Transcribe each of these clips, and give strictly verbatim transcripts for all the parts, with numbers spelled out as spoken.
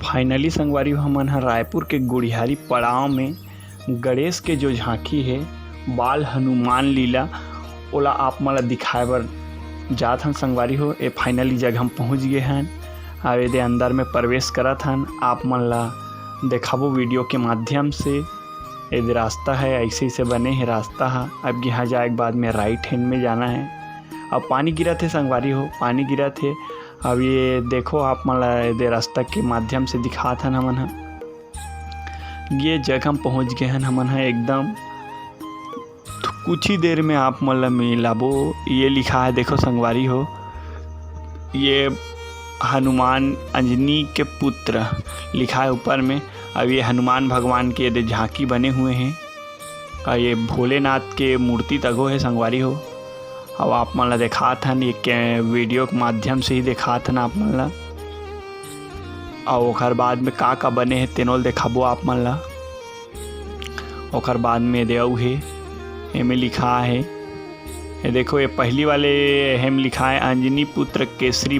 Finally संगवारी हो, हमन ह रायपुर के गुढ़ियारी पड़ाव में गणेश के जो झांकी हे, बाल हनुमान लीला, ओला आप मन ला दिखाए बर जात हन संगवारी हो। ए finally जगह हम पहुंच गे हन। अब एदे अंदर में प्रवेश करत हन, आप मन ला देखाबो video के माध्यम से। एदे रास्ता है, ऐसे ऐसे बने हे रास्ता ह। अब यहाँ जाए के बाद में right hand में जाना है। अब पानी गिरत हे संगवारी हो, पानी गिरत हे। अब ये देखो, आप मन ला एदे रास्ता के माध्यम से दिखात हन हमन ह। ये जगह हम पहुंच गए हन हमन ह एकदम। कुछ ही देर में आप मन ला मिलाबो। ये लिखा है, देखो संगवारी हो, ये हनुमान अंजनी के पुत्र लिखा है ऊपर में। अब ये हनुमान भगवान के एदे झांकी बने हुए हैं और ये भोलेनाथ के मूर्ति तको है संगवारी हो। अब आप मन ला देखात हन, ये के video के माध्यम से ही देखात हन आप मन ला। और ओकर बाद में का का बने हे तेनो ल देखाबो आप मन ला। ओकर बाद में एदे अउ हे, एमे लिखा हे, ये देखो, ये पहली वाले एमे लिखा है, अंजनी पुत्र केसरी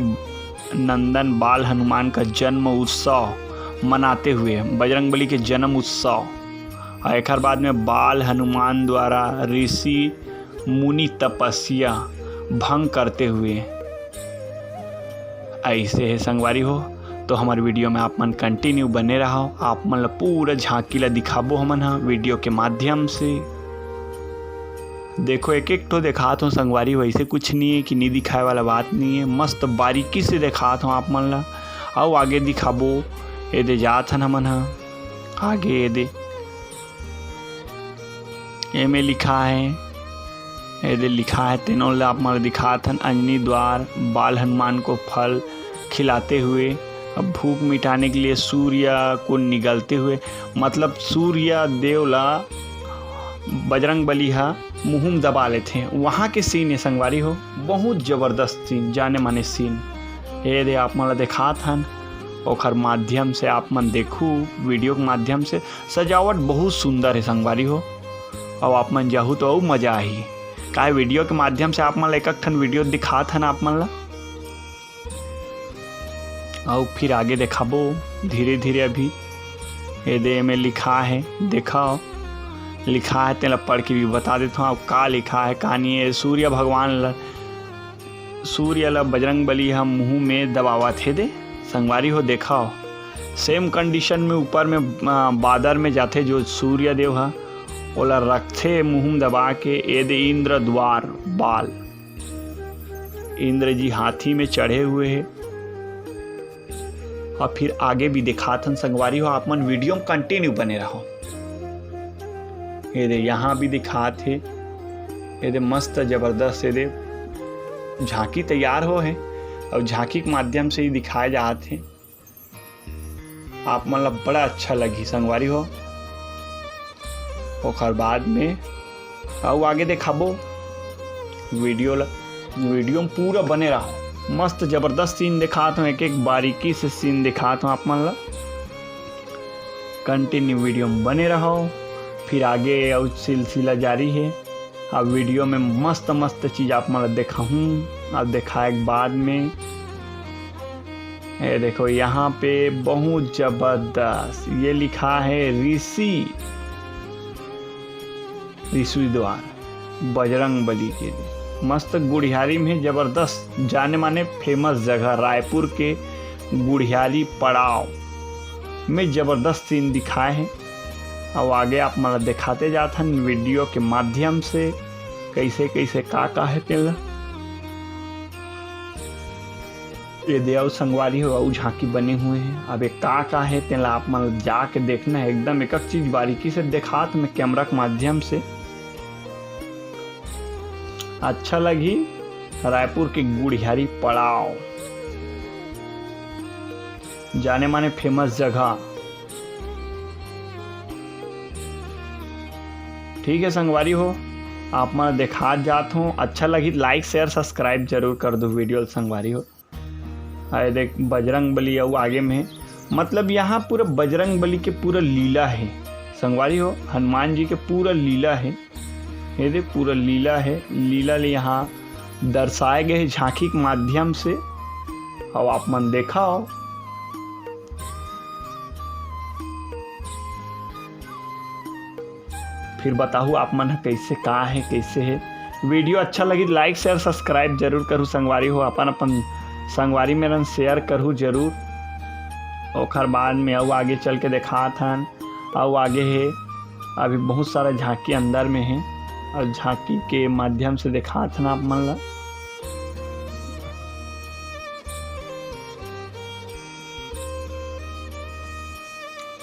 नंदन बाल हनुमान का जन्म उत्सव मनाते हुए, बजरंगबली के जन्म उत्सव। और एकर बाद में बाल हनुमान द्वारा ऋषि मुनि तपस्या भंग करते हुए। ऐसे है संगवारी हो, तो हमारे video में आप मन continue बने रहो, आप मन ला पूरा झांकी ला दिखाबो हमन ह video के माध्यम से। देखो, एक एक ठो देखात हो संगवारी हो, ऐसे कुछ नहीं है कि नहीं दिखाए वाला बात नहीं है, मस्त बारीकी से देखात हो आप मन ला। अउ आगे दिखाबो, एदे जात हन हमन ह आगे, एदे एमे लिखा है, एदे लिखा है, तेनो ला आप मन ला दिखात हन, अंजनी द्वार बाल हनुमान को फल खिलाते हुए, अब भूख मिटाने के लिए सूर्य को निगलते हुए, मतलब सूर्य देव ला बजरंग बली हा मुंह म दबा लेथे, वहाँ के scene ये संगवारी हो, बहुत जबरदस्त scene, जाने माने scene। एदे आप मन ला देखात हन, ओखर माध्यम से आप मन देखू, video के माध्यम से। सजावट बहुत सुंदर है संगवारी हो, अउ आप मन जाहू तो अउ मजा आही। काय video के माध्यम से आप मन ला एक एक ठन video दिखात हन आप मन ला, अउ फिर आगे देखाबो धीरे धीरे। अभी एदे में लिखा है, देखा लिखा है, तेला पढ़ के भी बता देता हूँ आप का लिखा है। कहानी है सूर्य भगवान ल सूर्य ल बजरंग बली ह मुंह में दबावत हे दे। संगवारी हो, देखव, same condition में ऊपर में, अ, बादर में जाथे जो सूर्य देव ह, ओला रखथे मुंह में दबा के। ए दे इंद्र द्वार बाल, इंद्र जी हाथी में चढ़े हुए हे। और फिर आगे भी दिखात हन संगवारी हो, आप मन video में continue बने रहो। ये दे, यहाँ भी दिखात हे, ये दे मस्त जबरदस्त, ये दे झांकी तैयार हो हे और झांकी के माध्यम से ही दिखाए जात हे। आप मन ला बड़ा अच्छा लगही संगवारी हो। ओकर बाद में अउ आगे देखाबो video ला। Video में पूरा बने रहो, मस्त जबरदस्त scene दिखात हूँ, एक एक बारीकी से scene दिखात हूँ आप मन ला। Continue video में बने रहो, फिर आगे अउ सिलसिला जारी है। अब video में मस्त मस्त चीज आप मन ला देखाहूँ, अब देखाए के बाद में ये देखो, यहाँ पे बहुत जबरदस्त ये लिखा है, ऋषि, ऋषि द्वार बजरंग बली के। मस्त गुढ़ियारी में जबरदस्त, जाने माने famous जगह रायपुर के गुढ़ियारी पड़ाव में जबरदस्त scene दिखाए हैं। अब आगे आप मन ला दिखाते जात हन video के माध्यम से, कैसे कैसे का का है तेला। ये दे अउ संगवारी हो, अउ झांकी बने हुए हैं। अब ये का का है तेला आप मन जाके देखना है, एकदम एक एक चीज बारीकी से देखात मैं camera के माध्यम से। अच्छा लगही रायपुर के गुढ़ियारी पड़ाव, जाने माने famous जगह। ठीक है संगवारी हो, आप मन देखात जात हो, अच्छा लगही like share subscribe जरूर कर दो video संगवारी हो। अरे देख, बजरंग बली अउ आगे में, मतलब यहाँ पूरा बजरंग बली के पूरा लीला है संगवारी हो, हनुमान जी के पूरा लीला है। ये देख, पूरा लीला है, लीला ले यहाँ दर्शाए गए हे झांकी के माध्यम से। अउ आप मन देखव, फिर बताहू आप मन ह कइसे का हे, कइसे हे। वीडियो अच्छा लगी, like, share, subscribe जरूर करहू संगवारी हो। अपन अपन संगवारी मेरन share करहू जरूर। ओखर बाद में अउ आगे चल के देखात हन, अउ आगे हे, अभी बहुत सारा झांकी अंदर में हे, अउ झांकी के माध्यम से देखात हन आप मन ला।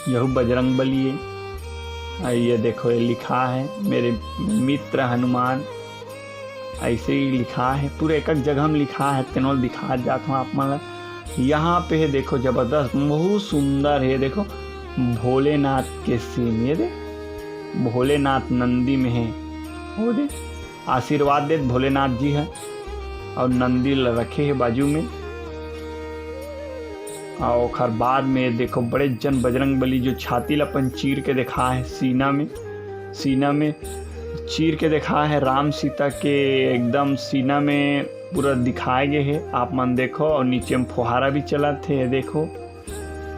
यहू बजरंग बली हे। आ, ये देखो, ये लिखा है, "मेरे मित्र हनुमान", ऐसे ही लिखा है, पूरे एक एक जगह में लिखा है, तेनो ल दिखा जात हूँ आप मन ला। यहाँ पे है, देखो, जबरदस्त, बहुत सुंदर है। देखो, भोलेनाथ के scene, ये दे, भोलेनाथ नंदी में है, वो दे, आशीर्वाद देत भोलेनाथ जी है, और नंदी ल रखे है बाजू में। और ओखर बाद में देखो, बड़े जन बजरंग बली जो छाती ल अपन चीर के देखा है, सीना में, सीना में चीर के देखा है, राम सीता के एकदम सीना में पूरा दिखाए गए है। आप मन देखो, और नीचे में फुहारा भी चलत हे, ये देखो,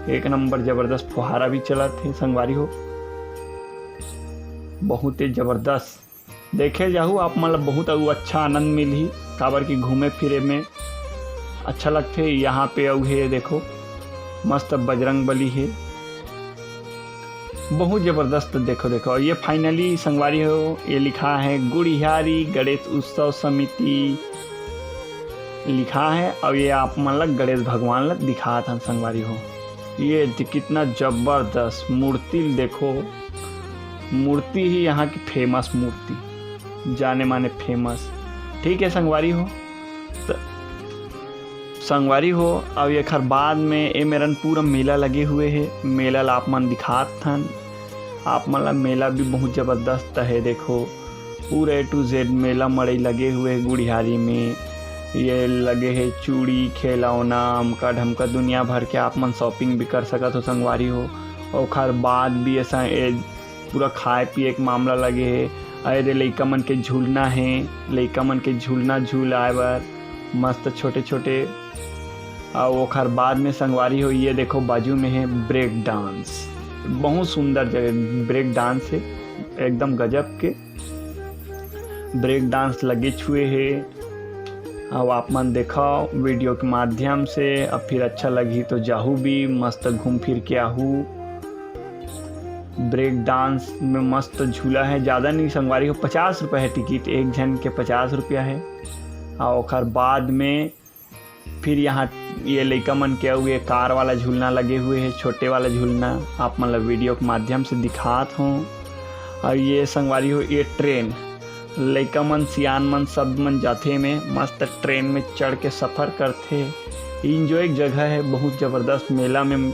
एक नंबर जबरदस्त फुहारा भी चलत हे संगवारी हो, बहुत ही जबरदस्त। देखे जाहू आप मन ला बहुत अउ अच्छा आनंद मिलही, काबर कि घूमे फिरे में अच्छा लगथे। यहाँ पे अउ हे, देखो, मस्त बजरंग बली हे, बहुत जबरदस्त। देखो, देखो, ये finally संगवारी हो, ये लिखा है गुढ़ियारी गणेश उत्सव समिति लिखा है, और ये आप मन ला गणेश भगवान ला दिखात हन संगवारी हो। ये दे-, कितना जबरदस्त मूर्ति ल देखो, मूर्ति ही यहाँ की famous मूर्ति, जाने माने famous। ठीक है संगवारी हो, त-, संगवारी हो, अब एखर बाद में ए मेरन पूरा मेला लगे हुए हे, मेला ला आप मन दिखात हन। आप मन ला मेला भी बहुत जबरदस्त हे, देखो, पूरा A to Z मेला मड़ई लगे हुए हे गुढ़ियारी में। ये लगे हे चूड़ी, खिलौना, अमका ढमका, दुनिया भर के आप मन shopping भी कर सकत हो संगवारी हो। ओखर बाद भी ऐसा ए, पूरा खाए पिए के मामला लगे हे। अरे, लइका मन के झूलना हे, लइका मन के झूलना झूलाए बर मस्त छोटे छोटे। और ओखर बाद में संगवारी हो, ये देखो, बाजू में है break dance, बहुत सुंदर जगह break dance है, एकदम गजब के break dance लगे छुए है। अब आप मन देखो वीडियो के माध्यम से, अब फिर अच्छा लगी तो जाहू भी, मस्त घूम फिर के आहू। Break dance में मस्त झूला है, ज़्यादा नहीं संगवारी हो, पचास रुपये है टिकट, एक झन के पचास रुपया है। और ओखर बाद में फिर यहाँ ये लइका मन के अउ ये कार वाला झूलना लगे हुए है, छोटे वाला झूलना, आप मन ला वीडियो के माध्यम से दिखात हों। और ये संगवारी हो, ये ट्रेन, लइका मन, सियान मन, सब मन जाथे में, मस्त ट्रेन में चढ़ के सफर करथे। Enjoy जगह है, बहुत जबरदस्त। मेला में,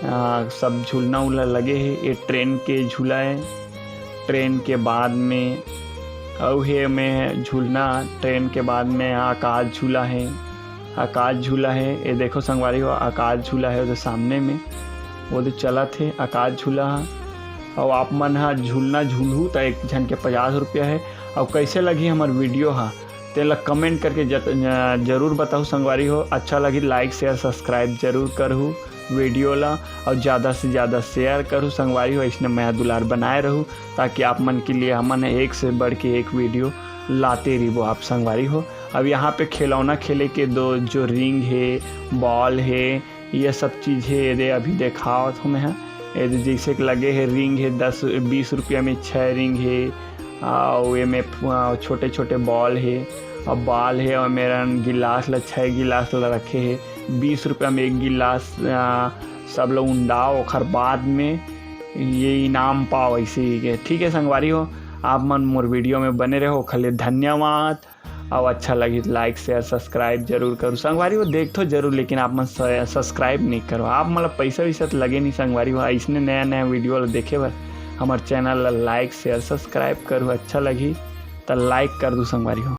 आ, सब झूलना उलना लगे है। ये ट्रेन के झूला है। ट्रेन के बाद में अउ हे में झूलना, ट्रेन के बाद में आकाश झूला है। आकाश झूला है, ये देखो संगवारी हो, आकाश झूला है ओदे सामने में, ओदे चलत हे आकाश झूला ह। अउ आप मन ह झूलना झूलहू त एक झन के पचास रुपया है। अउ कैसे लगी हमर वीडियो ह, तेला comment करके जत-, जरूर बताहू संगवारी हो। अच्छा लगी, like, share, subscribe जरूर करहू वीडियो ला, अउ ज़्यादा से ज़्यादा share करहू संगवारी हो। ऐसने मया दुलार बनाए रहू, ताकि आप मन के लिए हमन एक से बढ़ के एक वीडियो लाते रहिबो आप संगवारी हो। अब यहाँ पे खिलौना खेले के दो जो रिंग हे, बॉल हे, ये सब चीज़ हे, एदे अभी देखावत हूँ मैं ह। एदे जैसे कि लगे हे रिंग हे, दस बीस रुपया में छः रिंग हे, अउ एमे छोटे छोटे बॉल हे, अउ बॉल हे, अउ मेरन गिलास ला, छः गिलास ला रखे हे, बीस रुपया में एक गिलास, आ, सब लोग उंडाओ, ओखर बाद में ये इनाम पाओ, ऐसे ही के। ठीक है संगवारी हो, आप मन मोर वीडियो में बने रहो, ओखर लिए धन्यवाद। अउ अच्छा लगी तो like, share, subscribe जरूर करो संगवारी हो। देखथो जरूर, लेकिन आप मन स-, subscribe नहीं करो। आप मन ला पैसा वैसा तो लगे नहीं संगवारी हो। ऐसने नया नया वीडियो ला देखे बर हमर channel ला like, share, subscribe करो। अच्छा लगी तो like कर दू संगवारी हो।